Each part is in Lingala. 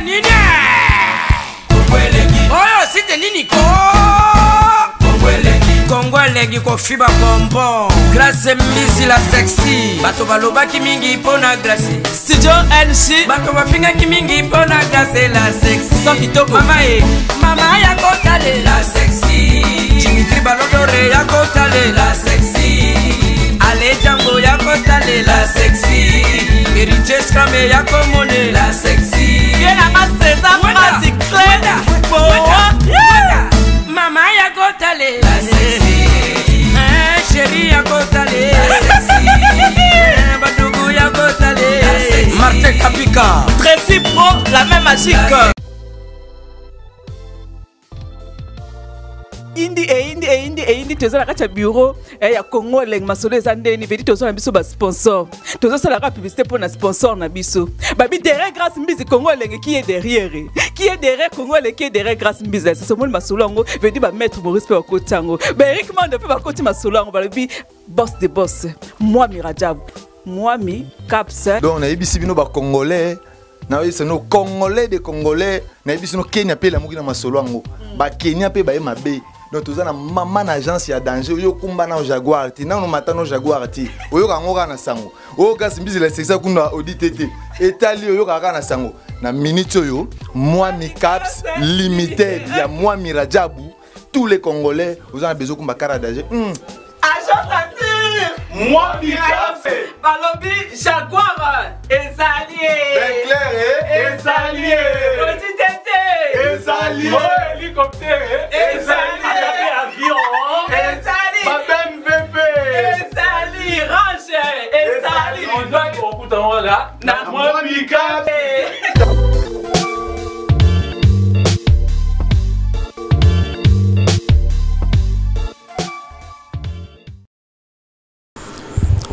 nini? Oyo site nini ko? Kongo elengi kofiba bonbon. Grace Mbisi la sexy. Bato balobaki mingi mpo na Grace. Studio NC. Bato bafingaki mingi mpo na Grace la sexy. Sans kitoko. Mama e, mama ya kotale la sexy. Dimitri Balodore ya kotale la sexy. Ale Django ya kotale la sexy. Héritier Scrame ya komone la sexy. Ye nanga César Mati Clé. Boa. Mama ya kotale la sexy. Eh, chérie ya kotale la sexy. Eh, badugu ya kotale la sexy. Martin Kapika. Tracy Pro, la main magique. Indi eyindi eyindi eyindi toza na kati ya bureau eh, ya Congo Elengi. Masolo eza ndeni vedi toza na biso ba sponsor, tozosalaka publicité mpo na sponsor na biso babi derrière Grâce Mbizi Congo Elengi. Qui est derrière? Qui est derrière Congo Elengi? Qui est derrière Grâce Mbizi? Sasa omoni masolo yango vedi ba maître Maurice mpe bakoti yango, ba Eric Mando mpe bakoti masolo yango, balobi boss de boss Mwami Rajab Mwami Caps. Donc nayebisi bino bacongolais, nayebisi bino congolais de congolais, nayebisi bino Kenya mpe elamuki na masolo yango, bakenya mpe baye mabe. Donc toza na mama na agence ya danger oyo okumba na Jaguar te, nano mata no Jaguar te, oyoka yango kaka na sango. Oyo kasi Mbisi la sekisa kuna odi te te etali, oyokaka kaka na sango. Na minute oyo Mwami Caps Limited ya Mwami Rajabu, tous les Congolais oza na besoin okumba kara danger. Agence Assure. Mwami Caps. Balobi Jaguar ezali. Clair. Ezali. Odi tete. Ezali. Hélicoptère. Ezali. Avion. Ezali. Ba BMW. Ezali Range. Ezali. Okuta wana na Mwami Caps.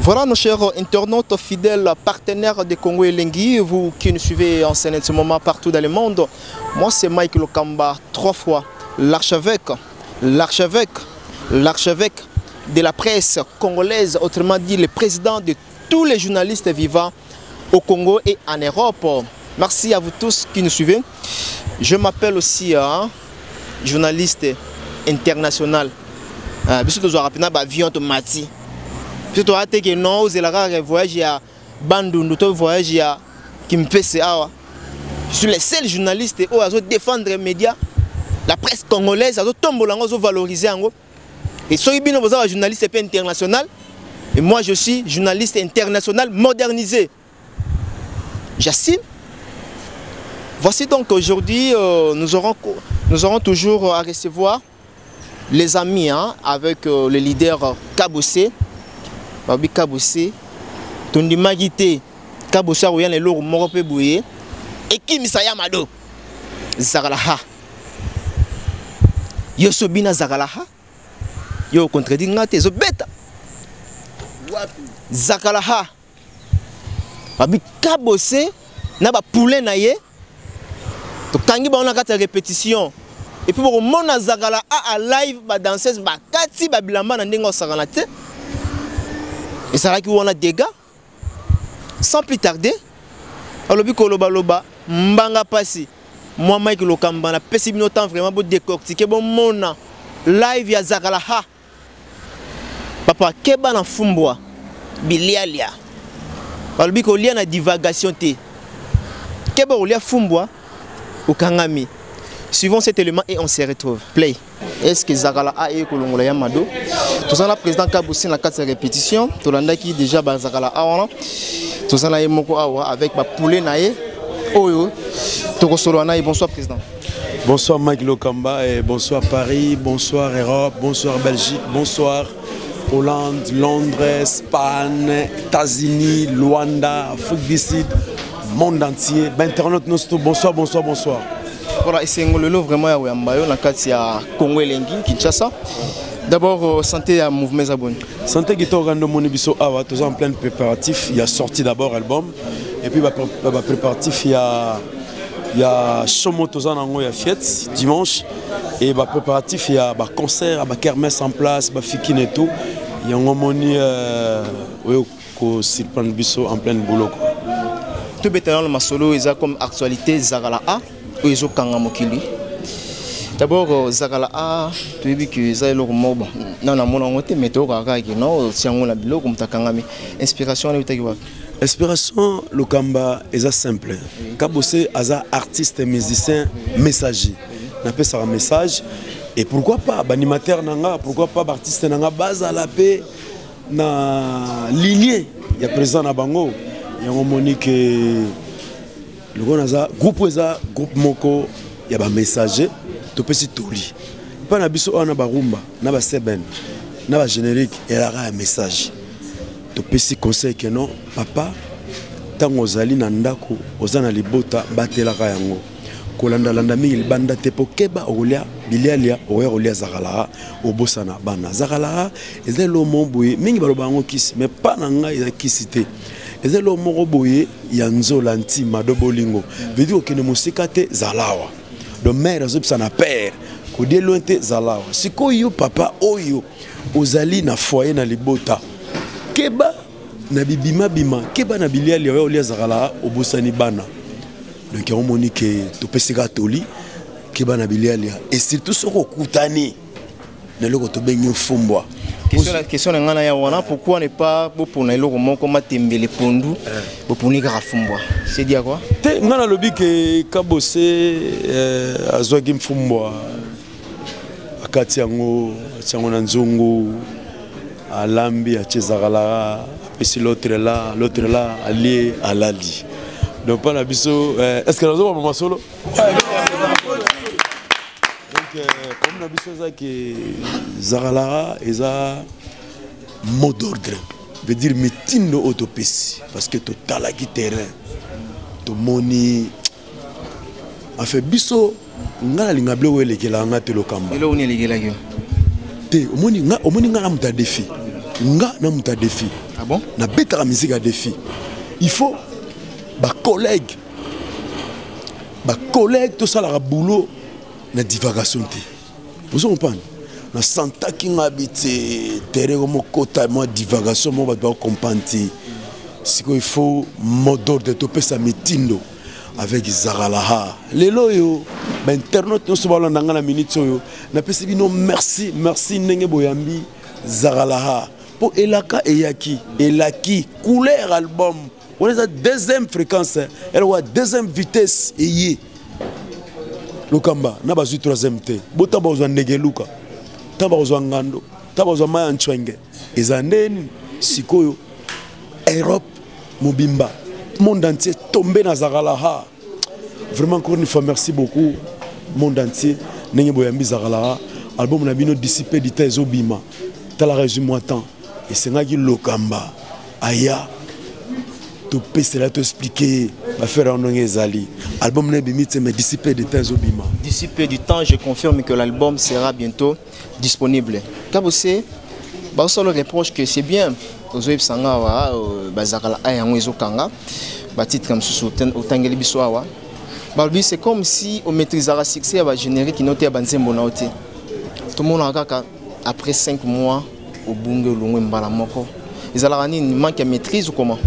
Voilà nos chers internautes fidèles, partenaires de Congo Elengi, vous qui nous suivez en scène en ce moment partout dans le monde. Moi c'est Mike Lokamba, trois fois l'archevêque, l'archevêque, l'archevêque de la presse congolaise, autrement dit le président de tous les journalistes vivants au Congo et en Europe. Merci à vous tous qui nous suivez. Je m'appelle aussi hein, journaliste international. Biso tozwaka mpena baavion tomati, biso toza te ke non, ozelaka kaka voyage ya Bandundu to voyage ya Kimpese awa. Je suis le seul journaliste oyo azodéfendre média, la presse congolaise, azotombola yango, azovaloriser yango. Et soki bino boza bajournaliste mpe international, et moi je suis journaliste international modernisé, j'assume. Voici donc aujourd'hui, nous aurons toujours à recevoir les amis, hein, avec le leader Kabose. Babi Kabose, tondimaki te Kabose akoya na eloko moko mpe boye ekimisa ya mado zakala ha yo so bina zakala ha yo contredit nga te, ezobeta zakala ha. Babi Kabose na bapoulain na ye, tokangi bango na kati ya répétition et puis bokomona zakala a live, badanseuse bakati babilamba na ndenge osakana te, ezalaki wana dégâts. Sans plus tarder, alobi kolobaloba mbanga pasi, mwa Mike Lokamba napesi bino temps vraiment bodécortiquer, bomona live ya zakala ha. Papa keba na fumbwa bilialia, balobi kolia na divagation te, keba kolia fumbwa okangami. Suivons cet élément et on se retrouve. Play. Est-ce que zakala a ye kolongola ya mado? Toza na président Kabusi na kati ya répétition, tolandaki déjà bazakala a wana, toza na ye moko awa avec bapoulain na ye oyo tokosolola na ye. Bonsoir président. Bonsoir Mike Lokamba et bonsoir Paris, bonsoir Europe, bonsoir Belgique, bonsoir Hollande, Londres, Espagne, États-Unis, Luanda, Afrique du Sud, monde entier. Ben, internaute, bonsoir, bonsoir, bonsoir. Voilà, esengo lelo vraiment ya koyamba yo na kati ya Congo Elengi Kinshasa. D'abord, santé ya mouvement eza boni? Santé kitoko, ndo moni biso awa toza en plein préparatif. Il y a sorti d'abord album et puis ba préparatif il y a shomo toza nango ya fête dimanche et ba préparatif il y a ba concert, ba kermesse en place, ba fikine et tout. Yango moni oyo ko surprendre biso en plein boulot quoi. Tobeta nano masolo eza comme actualité Zakala A oyo ezokanga mokili. D'abord Zakala A, toyebi ke eza eloko moko bon nano namona yango te, mais toyokaka kaka ke non, otia yango na biloko moto akangami. Inspiration wana eutaki wapi? Inspiration Lokamba eza simple. Kabose aza artiste musicien messager. Napesaka message et pourquoi pas baanimateur na nga, pourquoi pas baartiste na nga bazala mpe na lignée ya président na bango. Yango moni ke lokola naza groupe, eza groupe moko ya bamessager, topesi toli mpa na biso awa na barumba na baseben na bagénérique elaka ya message. Topesi conseil ke non, papa, ntango ozali na ndako, oza na libota, batelaka yango, kolandalanda mingi libanda te, mpo keba okolia bilialia, okoya kolia zakalaka, obosana bana. Zakalaka eza eloko moko boye, mingi baloba yango kisi, mais mpa na ngai eza kisi te, eza eloko moko boye ya nzola ntima do bolingo vedi kokende mosika te, zala awa. Donc mare azobisa na père kodie loin te, zala awa. Sikoyo yo papa oyo ozali na foyer na libota, keba na bibimabima, keba na bilialia, oya olia zakalaka, obosani bana. Donc yango moni ke topesi kaka toli, keba na bilialia, et surtout soki okutani na eloko tobengi mfumbwa. Question na ngai na ya wana: pourquoi ne pas bopona eloko moko, matembele, pondu, boponi kaka fumbwa? C'est dit à quoi? Te, ngai nalobi ke Kabose azwaki mfumbwa, akati yango, atia yango na nzungu, alambi, atie zakalaka, apesi l'autre là, l'autre là alie, alali. Donc mpa na biso est ce que nazobama masolo? Donc problème na biso eza ke zakalaka eza mot d'ordre, veut dire mitindo oyo topesi, parce que totalaki terrain, tomoni enfin biso, ngai nalinga biloko oyo elekelaka nga te, Lokamba. Eloko nini elekelaki yo? Te, omoni nga, omoni nga na moto ya défi, nga na moto ya défi. Ah bon? Nabetaka musique ya défi. Il faut bacollègue, bacollègue tosalaka boulot na divagation te. Ozo comprendre? Nasantaki nga bi te, terrain komokota mwa divagation moko, bato bacomprendre te. Sikoyo il faut mot d'ordre, topesa mitindo avec Zakalaha. Lelo oyo bainternaute nyonso balanda nga na minute oyo, napesi bino merci, merci ndenge boyambi Zakalaha, mpo elaka eyaki, elaki couleur. Album wana eza deuxième fréquence, eloko deuxième vitesse eye Lokamba na bazwi troisième te. Bota bakozwa ndenge eluka, ta bakozwa ngando, ta bakozwa mai ya ncwenge, eza ndeni. Sikoyo Europe mobimba, monde entier tombé na Zakalaha. Vraiment, encore une fois, merci beaucoup monde entier ndenge boyambi Zakalaha. Album na bino d'ici peu de temps ezobima. Talaka, ezwi mwa temps, esengaki Lokamba aya, topesela, toexpliquer bafere yango ndenge ezali. Album na ebimi te, mais d'ici peu de temps ezobima. D'ici peu du temps, je confirme que l'album sera bientôt disponible. Kabose bazosala reproche que c'est bien, ozoyebisa nga awa bazakala a yango ezokanga batitre mosusu otangeli biso awa. Balobi c'est comme si omaîtrisaka succès ya bagénérique no te, ya banzembo na yo te. Tomonaka kaka après 5 mois obungi, olongwe mbala moko. Ezalaka nini? Manque ya maîtrise ou comment?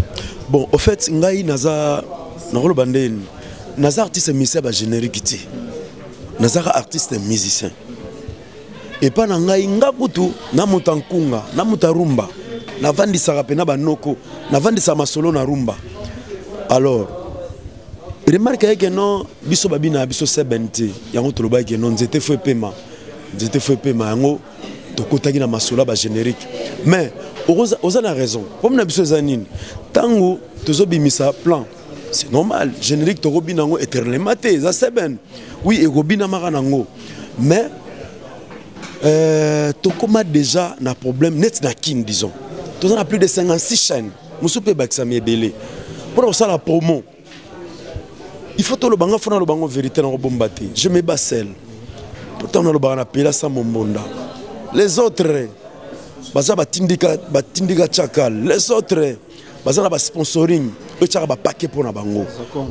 Bon, au fait, ngai naza, nakoloba ndeni, naza artiste musicien ya bagénérique te, nazaka artiste musicien. Epa na ngai, nga kutu na moto ya nkunga, na moto ya rumba, navandisaka mpe na banoko, navandisaka masolo na rumba. Alors remarque ayeke non, biso babina ya biso seben te. Yango tolobaki ke non, nzete fo epema, nzete fo epema. Yango tokotaki na masolo ya bagénérique. Mais oza na raison, problème na biso eza nini? Ntango tozobimisa plan, c'est normal, générique tokobina yango éternellement te. Eza seben, oui, ekobinamaka nango, mais tokóma déjà na problème net na Kine. Disons toza na plus de 56 chaînes, mosusu mpe ebakisami ebele mpona kosala promo. Il faut toloba, nga fo naloba ngo vérité, nango bomba te. Je me bats seul, pourtant nalobaka na pela sa mombonda. Les autres baza batindika, batindika tiakal. Les autres baza na basponsoring oyo tiaka bapake mpo na bango.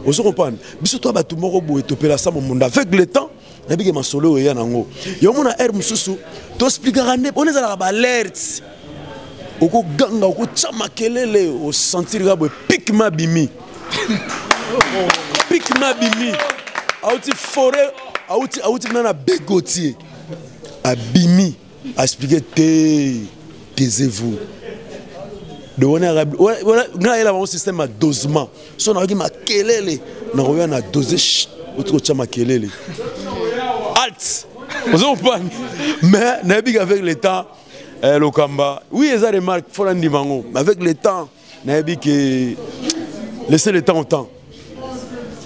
Ozo comprendre? Biso to bato moko boye topela sa mombonda. Avec le temps, nayebike masolo oyo eya nango. Yo mona aire mosusu toexplikaka nde mpona ezalaka baalerte, okoganga, okotya makelele, osentir kaka boye pik mabimi. Pik na bimi auti forêt, auti auti na na bégotier, abimi expliqué te, taisez-vous. De wana ngai ayela bango système ya dosement. So nayoki makelele, nakoya na dose, oti kotya makelele alt, ozo comprendre. Mais nayebi qu'avec le temps, Lokamba, oui, eza remarque, fo nandima yango. Mais avec le temps, nayebi ke laisser le temps au temps.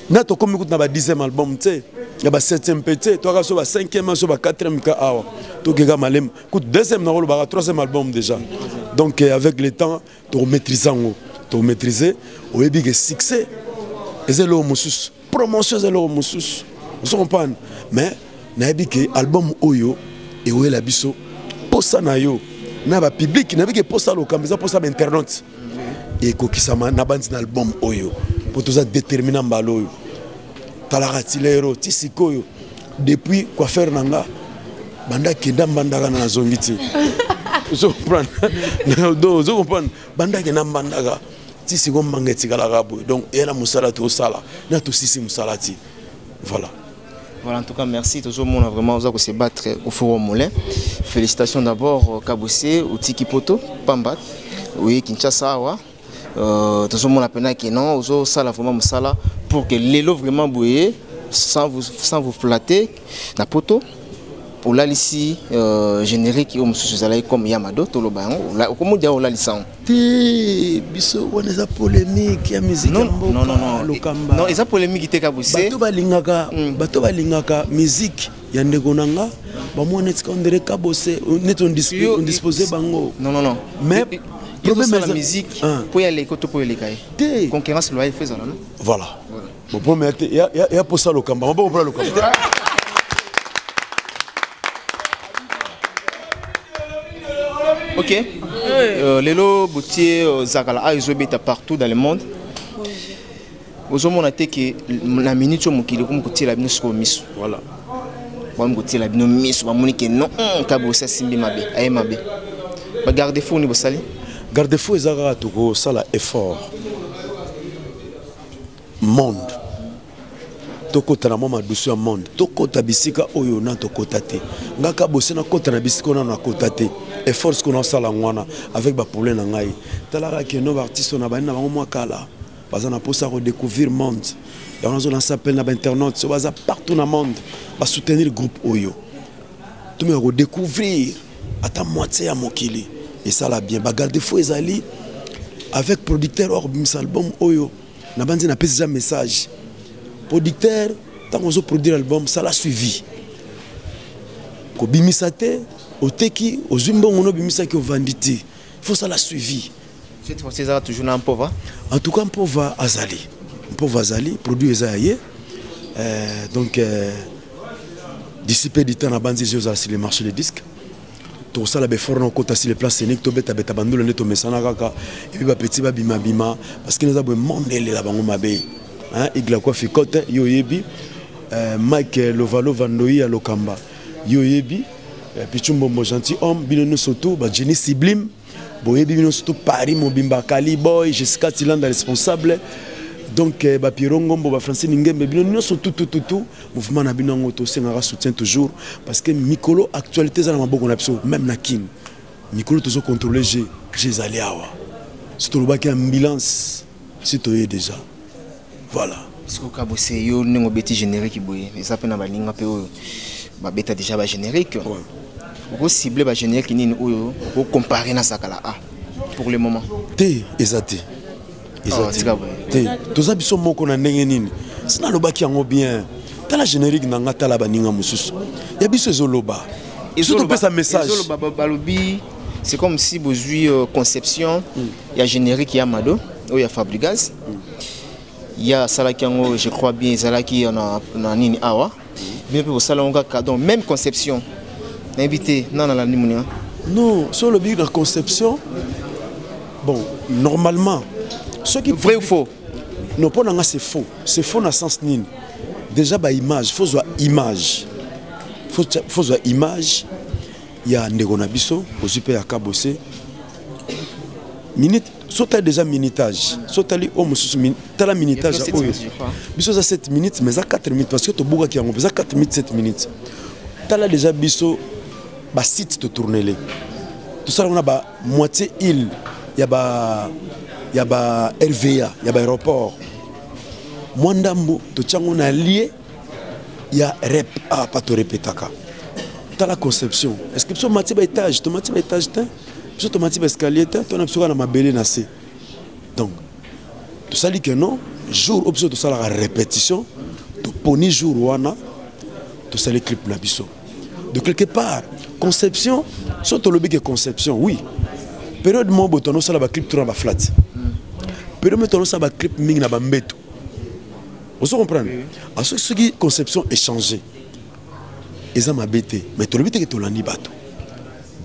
Na tokomi kutu na ba 10e album te, ya ba 7e mpe te, toyaka so ba 5e, so ba 4e ka awa, tokeka malema kutu 2e, nakolobaka 3e album déjà. Donc avec le temps tokomaîtrise yango, tokomaîtrise. Oyebi ke succès eza eloko mosusu, promotion eza eloko mosusu, ozo comprendre. Mais nayebi ke album oyo eoyela biso posa na yo na bapublic, nayebi ke posa Lokamba eza posa bainternaute ekokisama na bandi na album oyo, mpo toza détermina mbala oyo. Talaka ti lero ti sikoyo, depuis coiffeur na nga banda kenda mbandaka na nazongi ti, ozo comprendre, ozo comprendre, banda kenda mbandaka ti sikoyo, mbanga etikalaka boye. Donc eya na mosala tosala na tosisi mosala ti voilà. Voilà, en tout cas, merci. Toujours, mon vraiment, vous se battre au four au moulin. Félicitations d'abord, Kabose, Otiki Poto, Pambat, oui, Kinshasa, awa. Toujours, mon appel qui non, aux sala vraiment mosala pour que l'élo vraiment bouillé, sans vous flatter, na poto. Olalisi générique oyo mosusu ezalaki comme Yamado, toloba yango, okomodia olalisa yango. Te, biso wana eza polémique ya musique ya mboka, Lokamba. Non, eza polémique te, Kabose. Bato balingaka musique ya ndeko na nga, bamwana etika ondere Kabose neti on dispose bango. Non, non, non. Mais problème eza musique po ya leko to po eleka ye. Te. Concurrence loyale fo ezala, non? Voilà, bon, problème te ya posa Lokamba, maboko mpona Lokamba. Ok, lelo botie Zakala a ezobeta partout dans le monde. Ozomona te ke na minute oyo mokili ekomi kotiela bino sikoyo miso? Voilà. Bakomi kotiela bino miso, bamoni ke non, Kabose asimbi mabe, aye mabe. Bagarde-fou ni bosali? Garde-fou eza kaka tokosala effort monde, tokɔta na mwa madusu ya monde, tokɔta bisika oyo na tokɔta te. Nga Kabose nakɔta na bisika oyo nano nakɔta te. Effort sikoyo naosala yango wana avec baproblème na ngai. Talaka keno baartiste oyo na bandi na bango mwa kala, baza na mposa kodécouvrir monde. Yango nazolansa appel na bainternaute so baza partout na monde, basoutenir groupe oyo, tomeka kodécouvrir ata moitié ya mokili, esala bien. Bagarde-fou ezali avec producteur oyo akobimisa album oyo. Na bandi napesi eza message: producteur, ntango ozoproduire album, sala suivi. Kobimisa te, oteki, ozwi mbongo no, obimisaki, ovandi te. Faut sala suivi. Cette fois-ci ezala toujours na Mpova? En tout cas Mpova azali, Mpova azali, produit eza ya ye. Donc d'ici peu du temps, na bandi eza ozala sur le marché de disque. Tokosala baeffort na okota sur le plan scénique, tobetabeta bandolo nde tomesana kaka, et puis bapeti babimabima, parce que naza boye, monde elela bango mabe. Igla kwa fikote, yo oyebi, Mike Lovalo Vandoi ya Lokamba, yo oyebi, Pichu Mbombo, gentil homme, bino nyonso tu bagenie sublime, boyebi bino surtout Paris mobimba, Kali Boy, Jessica Tilanda responsable, donc bapiero Ngombo, bafrancine Ngembe, bino nyonso tutututu, mouvement na bino yango tosengaka soutien toujours, parce que mikolo actualité eza na maboko na biso. Même na Kine mikolo tozocontrôle g g ezali awa. So tolobaki ambulance, si toye déjà, voilà. Sikoyo Kabose, yo ndenge obeti générique boye, eza mpe na baninga mpe oyo babeta déjà bagénérique. Okocible bagénérique nini oyo okocompare na Zakala A pour le moment? Te, eza te, eza te. Te, toza biso moko na ndenge nini. Si nalobaki yango bien, tala générique na nga, tala baninga mosusu, ya biso ezoloba, biso topesa message. Balobi c'est comme si bozwi conception ya générique ya Mado oyo ya Fabrigas, ya asalaki yango, je crois bien ezalaki na nini awa, bino mpe bosala yango kaka, donc même conception. Nayebi te nana nalandi moninga. Non, so olobi na conception, bon, normalement soki Vrai ou faux? Non, mpo na nga c'est faux. C'est faux na sens nini? Déjà baimage, faut zwa image, faut zwa image ya ndeko na biso, ozwi mpe ya Kabose minute. Sotali déjà minutage, sotali oyo mosusu, tala minutage oyo biso eza 7 minutes, mais eza 4 minutes parce que tobukaki yango eza 4 minutes 7 minutes. Tala déjà biso basite totournele, tosala ngo na ba moitié île ya ba RVA, ya ba aéroport, mwa ndambo totiango na lie ya rep awa pa torepetaka. Tala conception, est ce que biso tomati ba étage? Tomati ba étage te, biso tomati ba escalier te, tona biso kaka na mabele na se. Donc tosali ke non, jour oyo biso tosalaka répétition, toponi jour wana, tosali clip na biso. De quelque part conception, so tolobi ke conception, oui, période moko boye tonosala baclip to na baflat, période moko tonosala baclip mingi na bambeto, ozo comprendre? Asoki soki conception échanger eza mabe te, mais tolobi te ke tolandi bato,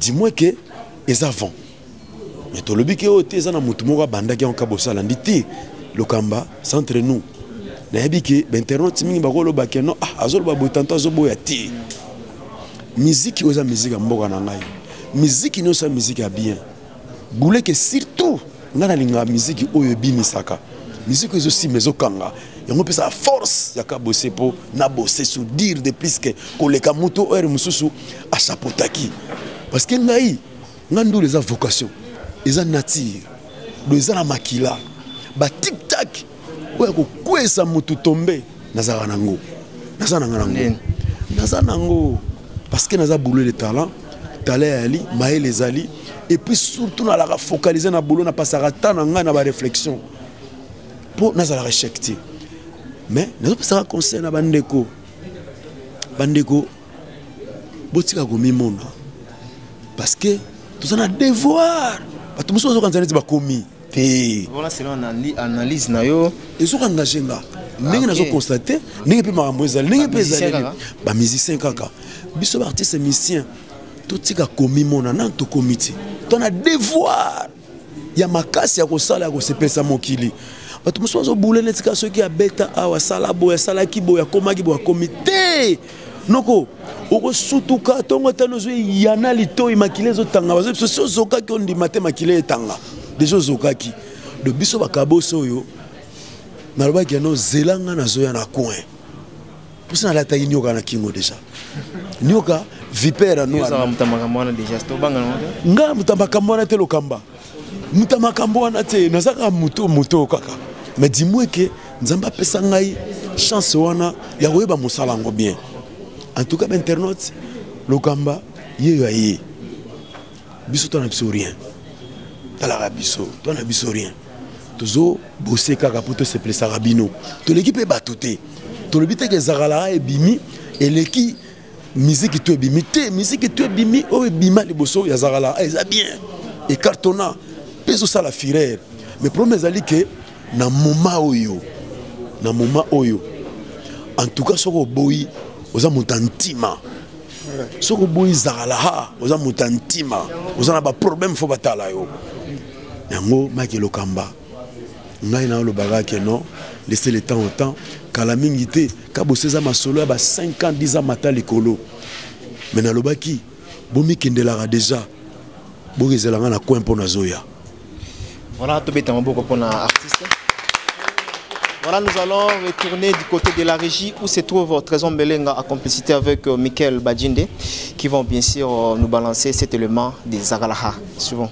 du moins ke eza vent, mais tolobi ke oyo te, eza na motu moko abandaki yango ka bosalandi te. Lokamba, c'est entre nous, nayebi ke bainternaute mingi bakoloba ke non, ah, azoloba boye, tanto azoboya te. Miziki oyo eza miziki ya mboka na ngai, miziki nyonso ya miziki ya bien buleke. Surtout ngai nalingaka miziki oyo ebimisaka, miziki oyo ezosimba, ezokanga, yango mpesaka force ya kabose mpo nabose sur dire de plus ke koleka moto oyo mosusu achapotaki, parce que ngai ndulu eza vocation, eza nature do, eza na makila. Batiktak oyo ya kokwesa motu tombe, nazalaka nango, naza nanga nango, naza nango, parce que naza boulot de talent, talent eyali, mayele ezali, et puis surtout nalaka focaliser na boulot, napasaka temps na ngai na baréflexion mpo nazalaka échec te. Mais nazopesaka conseil na bandeko, bandeko botika komimona, parce que toza na devoir. Bato mosusu bazokanisa neti bakomi te. Voilà, selon analyse na yo. Ezokoengage nga ndenge nazoconstater, ndenge mpe makambo ezali, ndenge mpe ezali bamusicien kaka. Biso baartiste musicien, totika komimona nanu, tokomi te, to na devoir ya makasi ya kosala, ya kosepelisa mokili. Bato mosusu bazobule neti kaka soki abeta awa, asala boye, asalaki boye, akomaki boye, akomi te. Noko okosutuka ntongo tano, ozwi yana litoi, makili ezotanga, bazo biso si ozokaki, ondima te, makili etanga deja, ozokaki. Do biso bakaboso oyo nalobaki yano, zela nga nazoya na coin, mposa nalataki nioka na kingo deja, nioka vipere. Nga moto ya makambo wana te, Lokamba, moto ya makambo wana te, naza kaka moto, moto kaka. Mais dis-moi ke Nzambe apesa ngai chance wana ya koyeba mosala yango bien. En tout cas bainternaute, Lokamba yeyo aye biso, to na biso rien, talaka biso, to na biso rien, tozobose kaka mpo tosepelesaka bino. Toleki mpe bato te, tolobi teke ezakalaka ebimi eleki miziki to ebimi te, miziki to ebimi oyo ebima liboso ya Zakalaka eza bien, ecartonna mpe ezosala fureur. Mais problème ezali ke na moment oyo, na moment oyo, en tout cas soki oboyi, oza moto ya ntima. Soki oboyi Zakala, oza moto ya ntima, oza na baproblème, fo batala yo yango. Mike Lokamba, ngai naolobaka ke non, laissez le temps au temps. Kala mingi te, kabosi eza masolo ya ba 5 ans, 10 ans mata likolo. Mais nalobaki bomikendelaka déjà, bokezelanga na coin mpo nazoya. Voilà, tobeta maboko pour artiste. Voilà, nous allons retourner du côté de la régie où se trouve Trésor Belenga en complicité avec Michael Badjinde qui vont bien sûr nous balancer cet élément des Zagalaha. Suivons.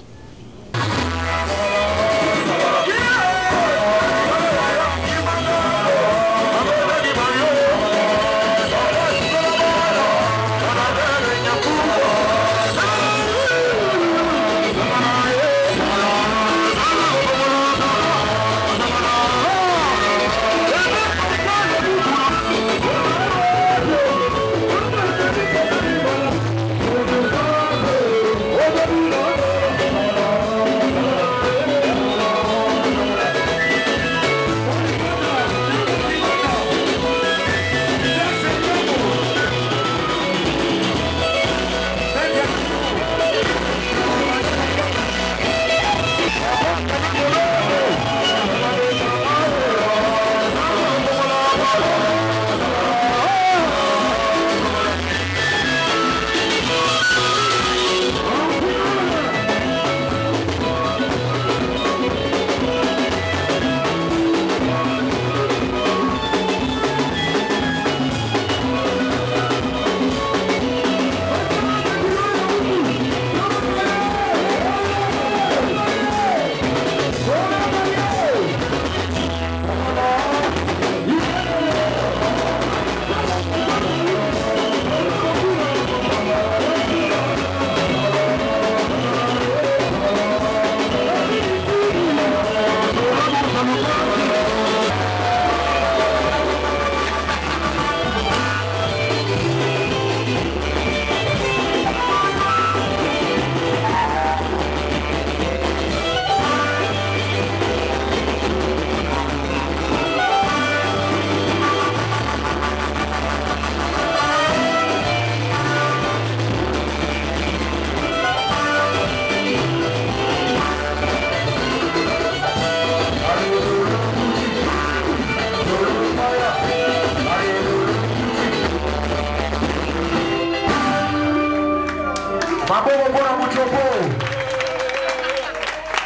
Maboko mpona Mutshopo.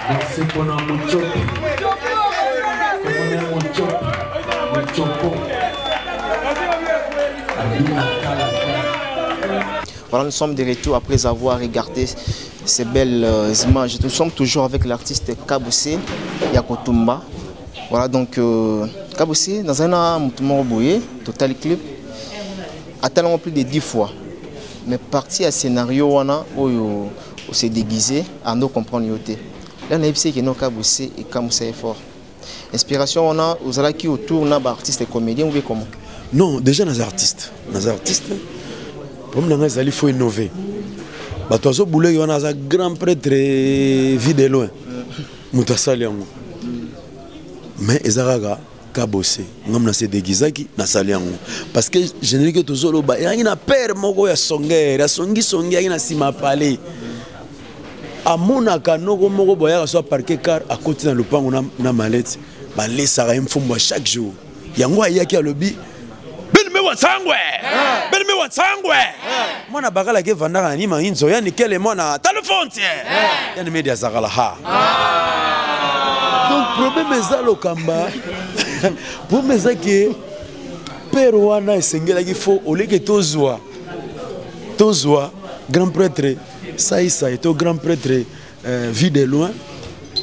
Merci mpona Mutshopo. Tomoni Mutshopo. Mutshopo. Abina kala. Voilà, nous sommes de retour après avoir regardé ces belles images. Nous sommes toujours avec l'artiste Kabose Yakotumba. Voilà, donc Kabose, dans un moko boye, Total Clip, a plus de 10 fois. Mais parti à scénario wana oyo s'est déguisé à nous comprendre yote. Là on a vu que nos Kabose et Kamoussa est fort. Inspiration on a aux qui autour na ba artiste et comédien ou bien comment? Non, déjà nos artistes, nos artistes. Comme nanga ezali faut innover. Bato azo boulé wana aza grand prêtre vie de loin. Mutu asali yango. Mais ezalaka Kabose ngam na se déguisaki na sali yango parce que générique tozoloba yangi na père moko ya songere asongi songi yangi na sima palais. Amonaka noko moko boyaka so parquet car akoti na lopango na mallette balesaka ye mfumbu chaque jour. Yango ayaki alobi Belme wa sangwe. Belme wa sangwe. Mwana bakala ke vandaka na nima inzo yani kele mwana telephone tie. Yani media zakala ha. Donc problème eza lokamba. Problème eza ke père wana esengelaki fo oleke tozwa. Tozwa grand prêtre Saïsa et grand prêtre vie de loin.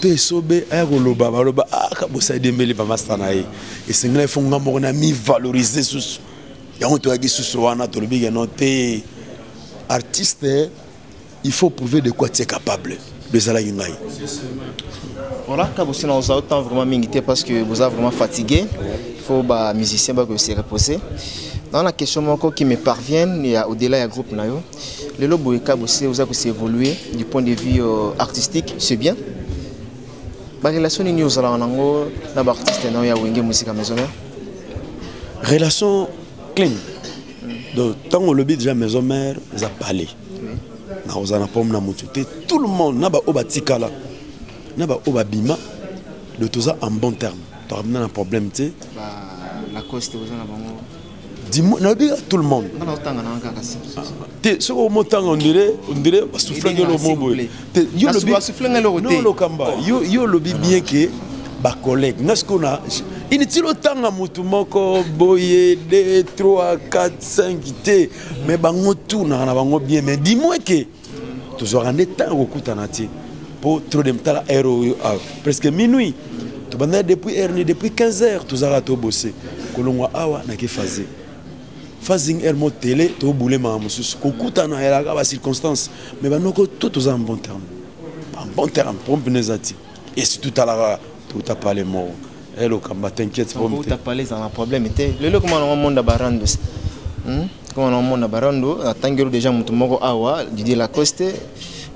Te sobe aya koloba baloba ah Kabose edembeli ba master na ye. Esengelaki fo nga moko na mi valoriser susu. Yango toyaki susu wana tolobi ke non te artiste il faut prouver de quoi tu es capable. Bezalaki ngai. Voilà, Kabose na oza autant vraiment mingité parce que vous êtes vraiment fatigué. Il faut ba musicien ba se reposer. Dans la question moko qui me parvient il y a au-delà ya groupe na yo. Le lobo Kabose vous a évolué du point de vue artistique, c'est bien. Ba relation ni ozala nango na ba artiste na ya Wenge Musica Maison Mère. Relation clean. Donc tant on lobi déjà Maison Mère, za parler. Na ozana pom na mutu te tout le monde na ba obatikala. Na ba obabima de toza en bon terme. To ramena un problème te. Ba la coste ozana bango. Dis-moi, na bi tout le monde. Na otanga na kaka si. Te soko motanga on dirait ba souffler le mot boy. Te yo lobi ba souffler le roté. Non lokamba, yo lobi bien que ba collègue. Na ce qu'on a inutile otanga mutu moko boye 2 3 4 5 te mais bango tout na na bango bien mais dis-moi que tozwaka nde ntango kokutana te po trop de mtala heure oyo, ah, presque minuit. Tobanda depuis heure ni depuis 15 heures tozalaka tobose. Kolongwa awa nake phase. Phasing heure mo télé tobule mama mosusu. Kokutana elaka ba circonstances mais banoko tout toza en bon terme. En bon terme, pompe nezati. Et si tout à l'heure tout a parlé mort. Hello Kamba, t'inquiète pas. Tout a parlé dans un problème était. Le comment on monde à Barando. Comment on monde à Barando, atangelo déjà mutu moko awa Didier Lacoste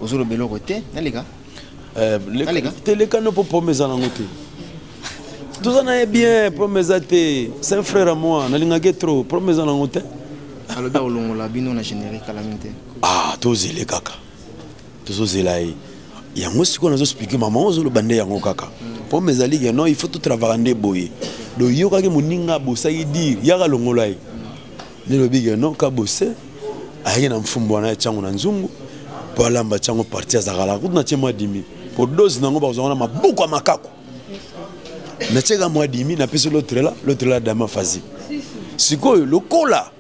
ozolo belo côté, na les gars. Les gars, télé kano po promesa na ngote. Tout ça na bien promesa te. C'est un frère à moi, na lingake trop promesa na ngote. Alors ba olongola bino na générique à la minte. Ah, tozele kaka. Tozozela ye. Yango siko nazo expliquer maman ozolo bande yango kaka. Po mezali ke non, il faut tout travailler nde boye. Do yokaki moninga bosaki dire yaka longola ye. Ne lobi ke non Kabose ayaki na mfumbu wana ya tyango na nzungu po alamba tyango parti azakala kutu na tie mwa dimi po dose nango bakozwanga na maboko ya makako natieka mwa dimi napesi l'autre là, l'autre là dama fazi sikoyo lokola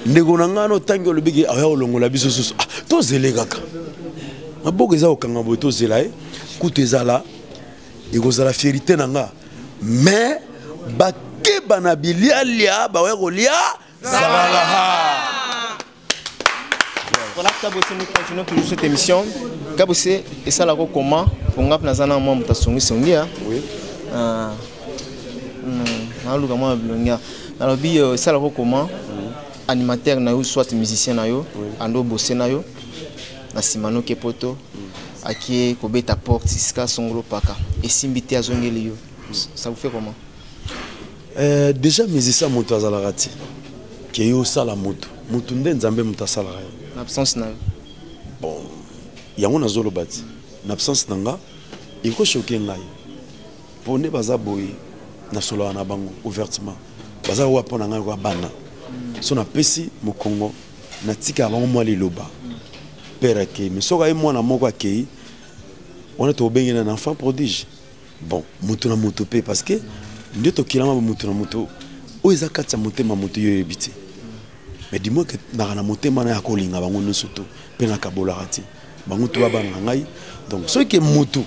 ndeko na ngai notangi olobiki aya kolongola biso susu ah, tozele kaka maboko eza kokanga boye tozela ye kutu ezala ekozala fierité na nga mais bakeba na bilialia baoya kolia zalala. Voilà, Kabose, nous continuons toujours cette émission. Kabose, et ça là comment? Pour nga nazana moi mutasongi songi hein. Oui. Ah. Na luka moi bilonga. Na lobi ça là comment? Animateur na yo soit musicien na yo, ando bosser na yo. Na simano ke poto. Akie kobeta porte sika songolo paka. Et simbité azongeli yo. Ça vous fait comment? Déjà musicien moto azalaka ti. Ke yo sala moto. Moto nde nzambe moto asalaka ye. Na absence na yo. Bon, yango nazoloba ti. Na absence na nga, eko choquer ngai. Po nde baza boye, nasolaka na bango ouvertement. Baza wa po na ngai kwa bana. So napesi mokongo, natika bango mwa liloba. Père akei, mais soki aye mwana moko akei wana, tobengeli na enfant prodige. Bon, moto na moto mpe, parce que nde tokilama ba moto na moto oyo eza kati ya motema moto, yo oyebi te. Mais du moins que naka na motema na ya kolinga bango nyonso to mpe nakabolaka te bango to babana na ngai. Donc soki moto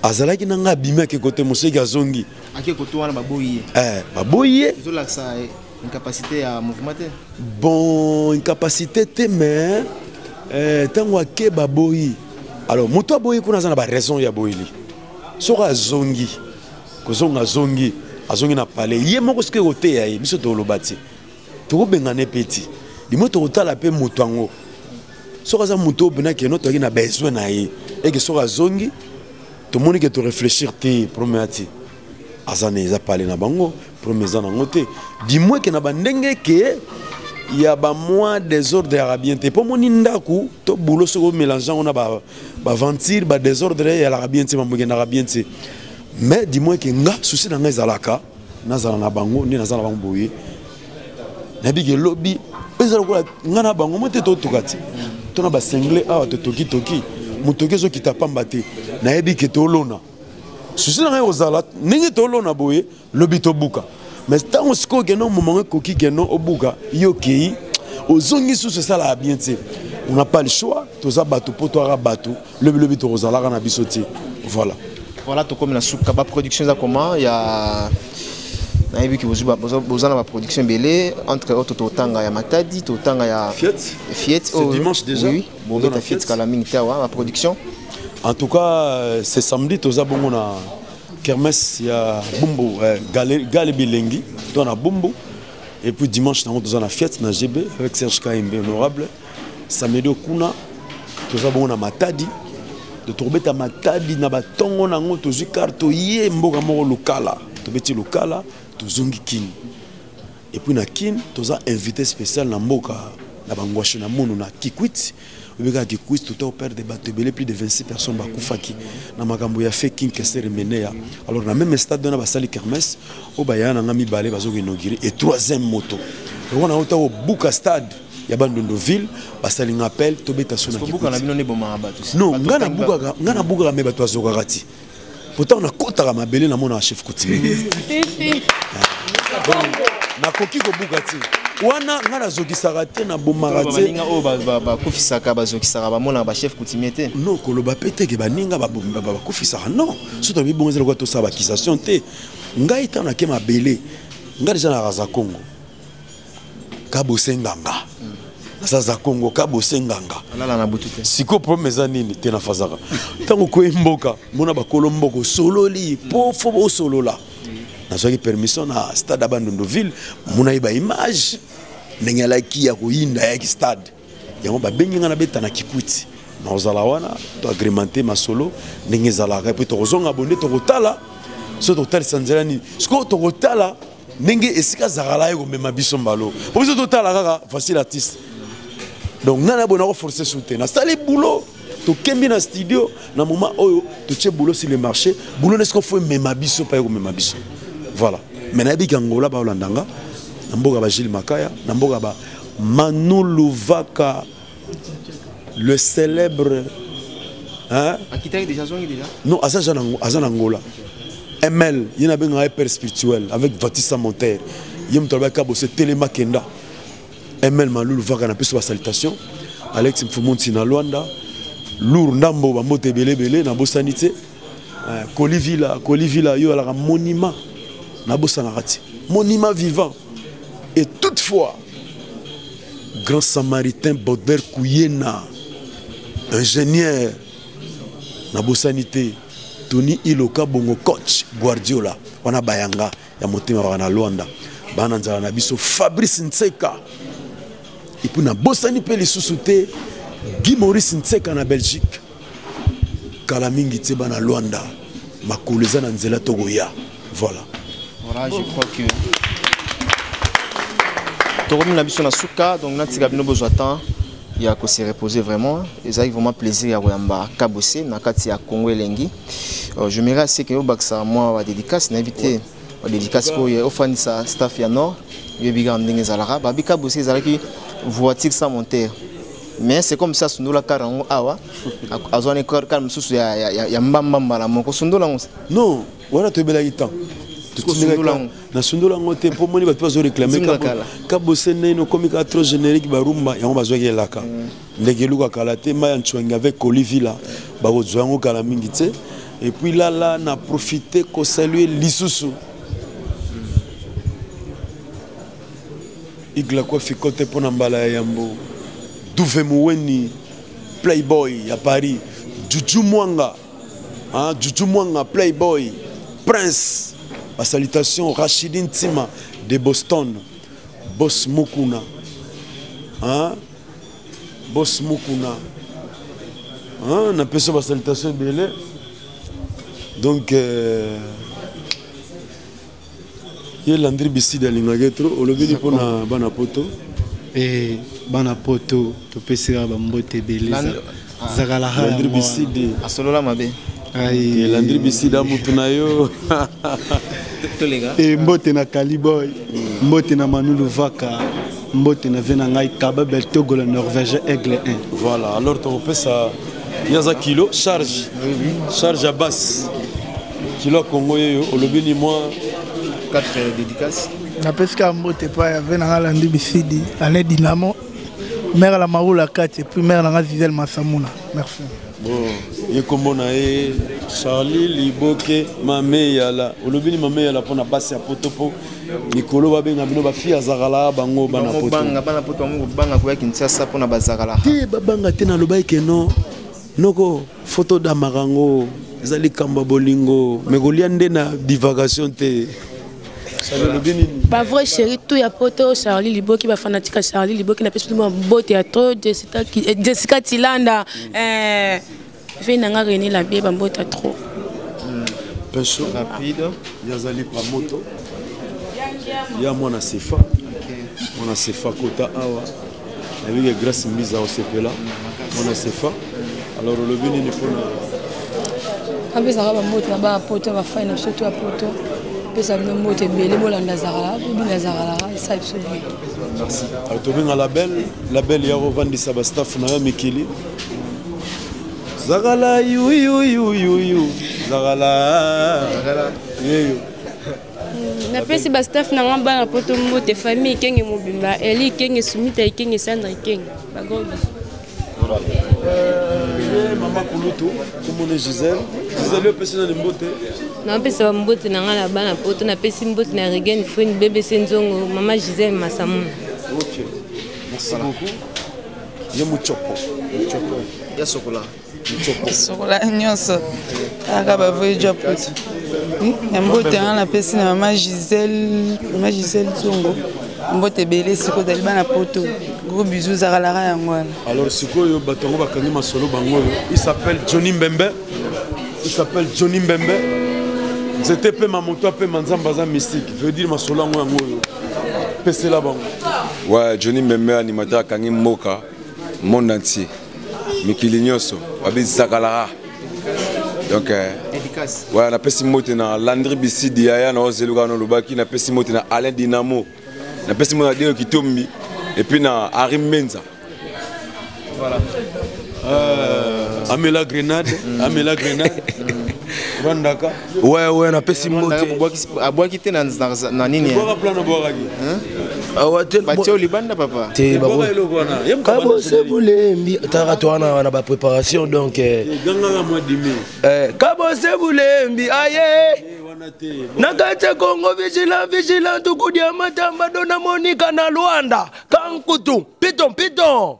azalaki na ngai, abimi, ake kote mosoki, azongi. Ake kote wana, baboyi ye. Eh, baboyi ye. Ezolakisa incapacité ya mouvement te? Bon, incapacité te, mais ntango ake, baboyi. Alors moto aboyi kuna aza na baraison ya boyeli. Soki azongi, kozonga, azongi, azongi na palais ye moko, soki ekoteya ye, biso toloba te, tokobengana ye mpe ti limo. Tokotala mpe moto yango, soki aza moto oyo mpena keno toyaki na besoin na ye, eke soki azongi, tomoni ke toréfléchir te, problème ya te aza na eza pale na bango, problème eza nango te. Du moins ke na bandenge ke ya bamwa désordre yaka bien te, mpo moni ndako to boulot, soki omélange yango na baventure, badésordre eyalaka bien te, mambo ekendaka bien te. Mais du moins ke nga, souci na nga ezalaka nazala na bango nde naza na bango boye. Nayebi ke lobi eza lokola nga na bango mo te, totoka te, to na basengle awa totokitoki, motoki ezokita pamba te. Nayebi ke tolona, souci na ngai kozala ndenge tolona boye, lobi tobuka. Mais ntango sikoyo kende omomango ekoki, kende obuka, yo okei, ozongi susu, esalaka bien te. On n'a pas le choix, toza bato mpo toaka bato, lobilobi tokozalaka na biso te. Voilà. Voilà, tokomi na suka. Baproduction eza comment? Ya nayebi ke boza na baproduction ebele, entre autres totanga ya Matadi, totanga ya Fiat. Fiat. C'est dimanche déjà. Oui, bobeta Fiat kala mingi te awa. Baproduction? En tout cas, c'est samedi, toza bongo na kermesse ya Bumbu, gale, gale bilengi to na Bumbu. Et puis dimanche nango toza na Fiat na GB avec Serge Kaimbe honorable. Samedi okuna toza bongo na Matadi, de tokobeta Matadi na batongo nango, tozwi carte, toye mboka moko Lukala, tobeti Lukala, tozongi Kini. Et puis na Kini toza invité spécial na mboka na bangwashi na mono na Kikwit. Oyebikaka Kikwit, tota operde bato ebele, plus de 26 personnes bakufaki na makambo ya fe King Kester Emeneya. Alors na même stade wana basali kermesse oyo bayaya na nga mibale bazoki inauguré et troisième moto yango na ota kobuka stade ya Bandondoville, basali nga appel, tobeta so na kobuka na bino nde bomaka bato? Non, nga nabukaka, nga nabukaka, me bato bazokaka ti. Pourtant nakotaka mabele, namonaka chef coutumier, nakoki kobuka te wana. Nga nazokisaka te, nabomaka te. Baninga oyo bakufisaka, bazokisaka, bamonaka bachef coutumier te. Non, koloba mpe teke baninga bakufisaka, non. So toyebi bongo, eza lokola tosala baccusation te. Ngai ntango nake mabele, ngai deja nakaza Kongo kabosenganga, naza za Kongo kabosenganga. Alala na butu te. Sikoyo problème eza nini te? Nafazaka ntango koyi mboka, mona bakolo mboka, osololi po fo osolola. Nazwaki permission na stade ya Bandunduville, mona ye baimage ndenge alaki ya koyinda, ayaki stade yango, babengi nga nabeta na Kikwiti. Nakozala wana, toagrémente masolo ndenge ezalaka, epuis tokozonga bonde, tokotala so tokotalisa nzela nini. Sikoyo tokotala ndenge esika azalaka ye komema biso mbalo, po biso totala kaka facile artiste. Donc ngai na boye nakoforce su te, nasali boulot, tokembi na studio na moment oyo totie boulot sur le marché, boulot nesiko fo emema biso mpa ye komema biso. Voilà. Mais nayebi ke Angola baolanda nga, na mboka ba Gilles Makaya, na mboka ba Manu Luvaka, le célèbre, hein? Akitaki déjà, azongi déjà? Non, aza na, aza na Angola. ML ye nabengaka ye père spirituel avec Vatisa Monter. Ye moto alobaki kabose telema kenda. ML Malulu Vaka, na biso basalutation. Alex Mfumunti na Luanda, Lour Ndambo, bambote ebele ebele, nabosani te. Kolivila, Kolivila yo alaka monument, nabosanaka te, monument vivant. Et toutefois grand samaritain Baudelaire Kuyena, ingénieur, nabosani te. Tony Iloka Bongo, coach Guardiola wana, bayanga ya motema baka na Luanda, bana nzala na biso Fabrice Nseka. Et puis nabosani mpe lisusu te Guy Maurice Nseka na Belgique. Kala mingi te, bana Luanda, makolo eza na nzela, tokoya. Voilà. Voilà, je crois que tokomi na biso na suka. Donc natika bino bozwa temps ya kose reposer. Vraiment, ezalaki vraiment plaisir ya koyamba Kabose na kati ya Congo Elengi. Je m'irai assez ke obakisa mwa badédicace, nayebi te badédicace oyo ofandisa staff ya Nord. Oyebi kaka ndenge ezalaka, babi Kabose ezalaki voiture sans moteur. Mais c'est comme ça sundola kar yango awa azwani kar mosusu ya mbamba mbala moko sundola yango. Non, wana toyebelaki temps. Nasundola yango te mpo moni bato bazoréclame kabose nene okomi kaka trop générique barumba yango bazwaki elaka ndenge eluka kala te mai ya ncwangi avec olivila bakozwa yango kala mingi te. Et puis là là na profite kosalue lisusu igla kwafi kote mpo na mbala ya yambo duve muweni playboy ya Paris, Juju Mwanga, hein, Juju Mwanga playboy prince, ba salutation Rachidi Ntima de Boston, Boss Mukuna, hein, Boss Mukuna, hein, na peso ba salutation ebele. Donc ye Landry Bisidi alingaki trop olobeli mpona bana poto. Eh, bana poto topesaka bambote ebele zakalaka. Landry Bisidi asolola mabe. Ai Landry Bisidi amutu na yo. E mbote na Kaliboy, mbote na Manu Luvaka, mbote na vie na ngai Kababel Togo le Norvège Aigle 1. Voilà, alors tokopesa ye aza kilo charge charge ya basse kilo ya Congo yeyo olobi ni mwa 4 dédicaces. Napesi kaka mbote epai ya ve na nga Landi Bisidi ane Dynamo, mare la Marula kati, et puis mare na nga Zizel Masamuna. Merci. Bon, ye kombo na ye Charlie Liboke Mameyala, olobi ni Mameyala mpona basi ya poto mpo mikolo babenga bino bafille azakala bango bana poto. Bana poto bango banga koya Kinshasa mpona bazakala te babanga te. Nalobaki ke non noko foto damaka yango eza likambo ya bolingo me kolia nde na divagation te. Ba vrai chéri tout ya poto Charlie Liboki ba fanatique ya Charlie Liboki na pesi bino mbote ya trop. Jessica, Jessica Tilanda, ve nanga René Labie, ba mbote ya trop. Peso rapide yazali pa moto ya mwana sefa, mwana sefa kota awa nayebiki Grâce Mbiza osepela mwana sefa. Alors olobi nini mpona apesaka bambote na bana poto, bafai na biso to ya poto? Pesa bino mbote ebele, bolanda zakalaka, bobina zakalaka, esala biso bien. Merci. Alors tobenga label label ya kovandisa bastaff na yo mikili zakala yuyuyuyuyu zakala yeyo. Napesi bastaff na nga bana poto mbote, famille Ekenge mobimba, Eli Ekenge, Sumita Ekenge, Sandra Ekenge, bagros bisous. Ye mama kulutu komona Gisele, Gisele opesi nani mbote? Napesa bambote na ngai na bana poto, napesi mbote na Regen Frini, BBC Nzongo, mama Gisele Masamuna. Ok, merci beaucoup. Ye muchopo. Muchopo ya sokola. Sokola nyonso kaka bavoyage ya poto ya mbote nga napesi na mama Gisele, mama Gisele Nzongo, mbote ebele sikoyo ozali bana poto, gros bisous, zakalaka yango wana. Alors sikoyo bato yango bakangi masolo bango oyo, il s'appelle Johnny Mbembe, il s'appelle Johnny Mbembe nzete pema moto apema nzambe aza mystique veut dire masolo yango yango oyo pesela bango. Ouais, Johnny Mbembe animateur akangi mboka monde entier mikili nyonso babi zakalaka. Donc ouais, napesi mbote na Landry Bisidi yaya na ozeluka na olobaki, napesi mbote na Alain Dynamo, napesi mbote na Deo Kitombi et puis na Harry Mbenza. Voilà. Amela grenade, amela grenade rwandaka. Ouais, napesi mbote. Abwaki te na nini? Bwaka plan obwakaki. Batie olibanda papa. Te. Bwaka eloko wana. Ye moto Kabose bulembi taka to wana na bapréparation donc gangaka mwa dimi. Kabose bulembi aye na kati ya Congo vigilant vigilant tukudia matamba dona Monika na Luanda kankutu piton piton.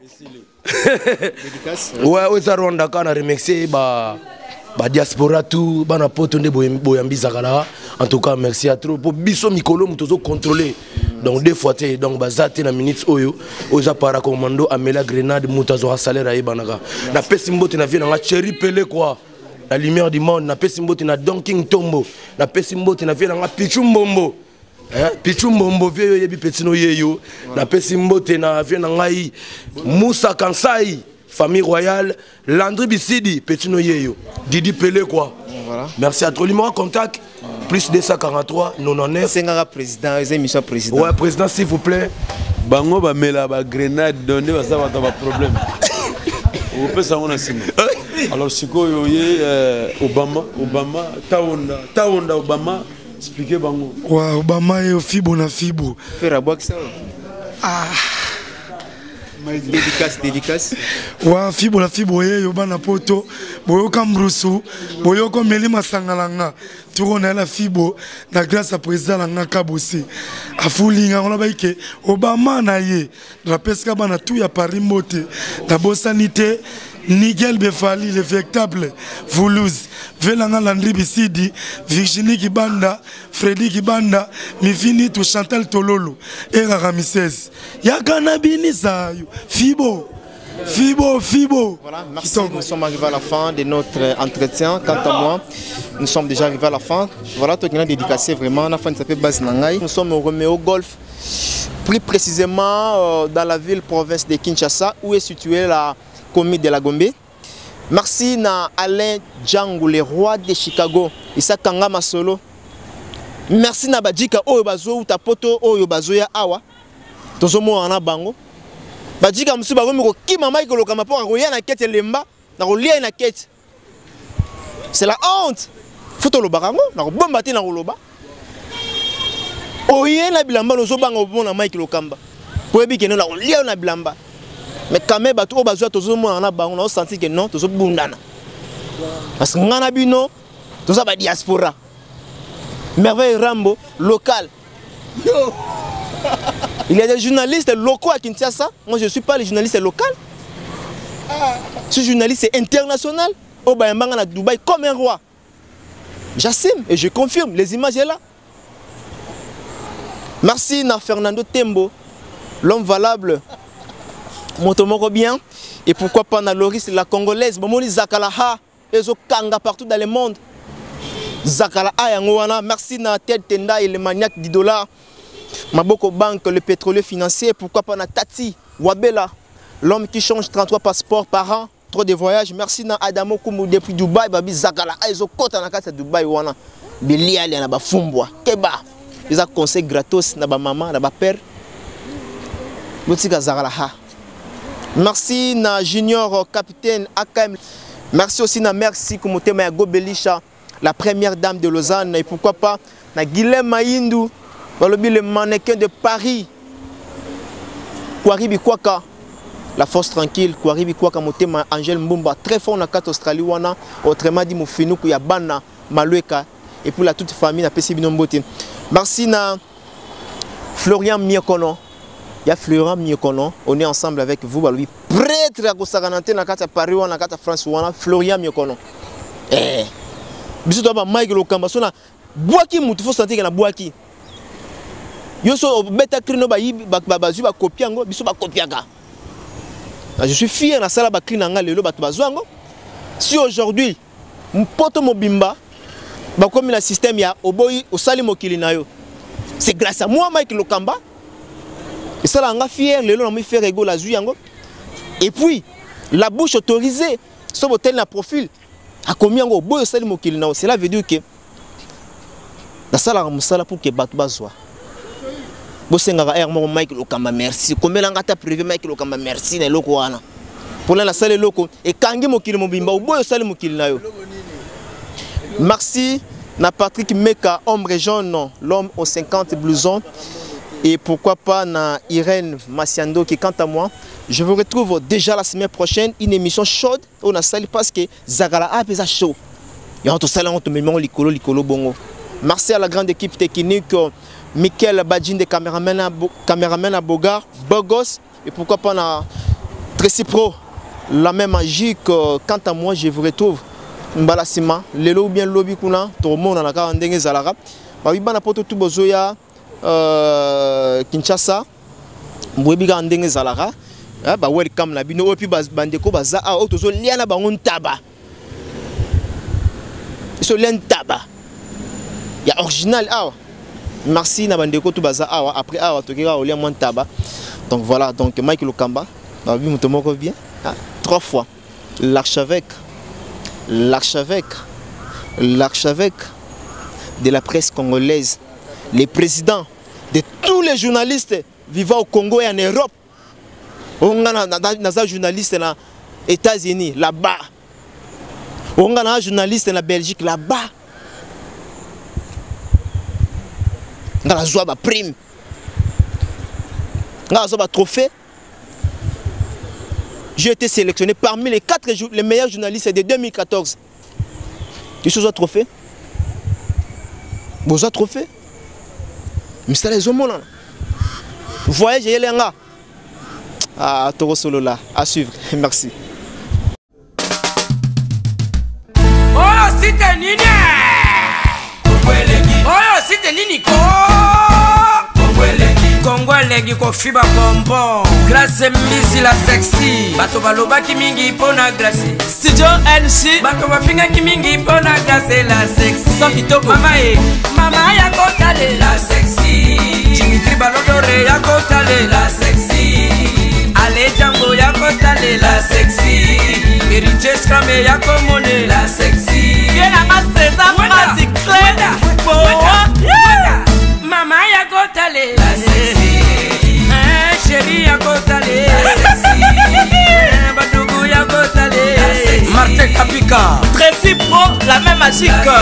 Ouais, oyo eza Rwanda ka na remercier ba badiaspora tout bana poto nde boyambi zakalaka. En tout cas merci à trop po biso mikolo moto ozocontrôle donc deux fois te, donc baza te na minute oyo oyo eza paracommando amela grenade moto azwaka salaire ayebanaka. Napesi mbote na vie nanga Cheri Pele quoi, la lumière du monde, napesi mbote na Donking Tombo, napesi mbote na vie nanga Pichu Mbombo. Hein? Pichu Mbombo vie oyebi petino yeyo, napesi mbote na vie na ngai Moussa Kansai, famille royale, Landry Bisidi petino yeyo, Didi Pele quoi. Voilà. Merci à toi. Numéro contact plus 243 99. Sengaka président, eza émission président. Ouais, président s'il vous plaît. Bango bamela bagrenade donde baza bato ya baproblème. Okopesa yango na nsima. Alors sikoyo ye euh, Obama, Obama, Taonda, Taonda Obama, expliquer bango. Wa Obama ye fibo na fibo. Frère abwakisa. Ah. Dédicace, dédicace. Wa fibo na fibo ye yo bana poto, boyoka mbrusu, boyoka meli masanga na nga. Turo na la fibo na grâce à président na nga Kabose. Afulinga ngona baike Obama na ye. Napesika bana tout ya Paris mbote. Nabosani te Nigel Befali le véritable Voulouse Velanga Landry Bisidi Virginie Kibanda Freddy Kibanda Mivini to Chantal Tololo Era Ramsès Yaka na binisa yo Fibo Fibo Fibo. Voilà, merci. Nous sommes arrivés à la fin de notre entretien. Quant à moi, nous sommes déjà arrivés à la fin. Voilà, toi qui as dédicacé vraiment, la fin de s'appelle Base Nangai. Nous sommes au Romeo Golf, plus précisément euh, dans la ville province de Kinshasa, où est située la commune de la Gombe. Merci na Alain Django, le roi de Chicago. Issa Kanga Masolo. Merci na Badjika oyo bazo uta poto oyo bazo ya awa. Tozomona na bango. Badjika musu bakomi kokima mai kolokama mpo akoya na kete lemba na kolia na kete. C'est la honte. Faut tolobaka yango na kobomba te na koloba. Oye na bilamba nozobanga obona Mike Lokamba. Po yebi ke na kolia na bilamba. Mais quand même bato oyo bazwa tozomona na bango na sentir que non tozobundana. Parce que nga na bino toza ba diaspora. Merveille Rambo local. Yo. Il y a des journalistes locaux à Kinshasa. Moi, je ne suis pas le journaliste local. Ce journaliste est international. Au Bayambanga, à Dubaï, comme un roi. J'assume et je confirme. Les images sont là. Merci na Fernando Tembo, l'homme valable. Motomoko bien. Et pourquoi pas na Loris, la Congolaise. Bomoni Zakalaha, ezo kanga partout dans le monde. Zakala yango wana. Merci na Ted Tenda et le maniaque du dollar. Maboko Bank, le pétrolier financier. Pourquoi pas na Tati Wabela, l'homme qui change 33 passeports par an. Trop de voyages. Merci na Adamo Kumu depuis Dubaï. Babi Zakala ezo kota na kati ya Dubaï wana. Bilia na ba fumbwa. Keba. Eza conseil gratos na ba maman, na ba père. Botika Zakala ha. Merci na Junior Capitaine AKM. Merci aussi na Merci Kumutema ya Gobelisha, la première dame de Lausanne. Et pourquoi pas na Guilhem Maïndou, balobi le mannequin de Paris. Kwaribi Kwaka, la force tranquille. Kwaribi Kwaka Motema Angèle Mbumba, très fort na kati Australie wana. Autrement dit Moufinuku ya Bana Malueka. Et pour la toute famille na pesi bino mbote. Merci na Florian Miokono. Il y a Florian Miokono, on est ensemble avec vous, balobi prêtre ya kosakana te na kati ya Paris wana, na kati ya France wana, Florian Miokono. Eh. Biso to ba Mike Lokamba sona bwaki mutu faut sentir que na bwaki. Yo so beta crino ba yibi ba bazui ba copie yango, biso ba copiaka. Je suis fier na sala ba cri na nga lelo bato bazwa yango. Si aujourd'hui mpoto mobimba bakomi na système ya oboyi osali mokili na yo. C'est grâce à moi Mike Lokamba. Et ça nga fier lelo na mi faire ego la zui yango. Et puis la bouche autorisée so botel na profil akomi yango oboyi osali mokili na yo. Cela veut dire que nasalaka mosala pour que bato bazwa. Bosengaka air moko Mike Lokamba merci. Komelanga ata privé Mike Lokamba merci na eloko wana. Mpona nasala eloko ekangi mokili mobimba oboyi osali mokili na yo. Merci na Patrick Meka, ombre jaune, l'homme aux 50 blousons. Et pourquoi pas na Irène Massiando qui, quant à moi, je vous retrouve déjà la semaine prochaine, une émission chaude. On a sali parce que Zagala a pesa chaud. Et on te sali, on te met likolo, likolo bongo. Merci à la grande équipe technique, Mickaël Badjine, caméraman à Bogar, Bogos, et pourquoi pas na Tracy Pro, la même magique. Quant à moi, je vous retrouve Mbalasima, lelo ou bien lobi kuna, tout le monde en a ndenge zalara. Ba wi bana poto tout bozoya Kinshasa, mboyebi ka ndenge zalara. Ba welcome na bino opi ba bandeko baza a otozo lia na bango ntaba. So lia ntaba. Ya original awa. Merci na bandeko tout baza awa après awa tokeka olia mwa ntaba. Donc voilà, donc Mike Lokamba, ba bi moto moko bien. Ah, 3 fois l'archevêque, l'archevêque, l'archevêque de la presse congolaise, les présidents de tous les journalistes vivant au Congo et en Europe. On a un journaliste na États-Unis là-bas. Oyo nga na journaliste na Belgique là-bas. Nga nazwa baprime, nga nazwa batrophée. J'ai été sélectionné parmi les quatre les meilleurs journalistes de 2014. Biso ozwa trophée, bozwa trophée, misala ezomonana, voyage eyele nga. Ah, tokosolola, à suivre, merci. Oyo site nini? Oyo site nini ko? Kongo elengi kofiba bonbon. Grace Mbisi la sexy, bato balobaki mingi mpo na Grace. Studio NC. Bato bafingaki mingi mpo na Grace la sexy. Son kitoko. Mama e mama ya kotalela sexy, Dimitri Balodore ya kotalela sexy, Ale Jango ya kotalela sexy, Héritier Scrame ya komonela sexy. Ye nanga César Mati Clé. Boa. Mama ya kotalela sexy. Eh, chéri ya kotalela sexy. Eh, badugu ya kotalela sexy. Martin Kapika. Tracy Pro, la main magique.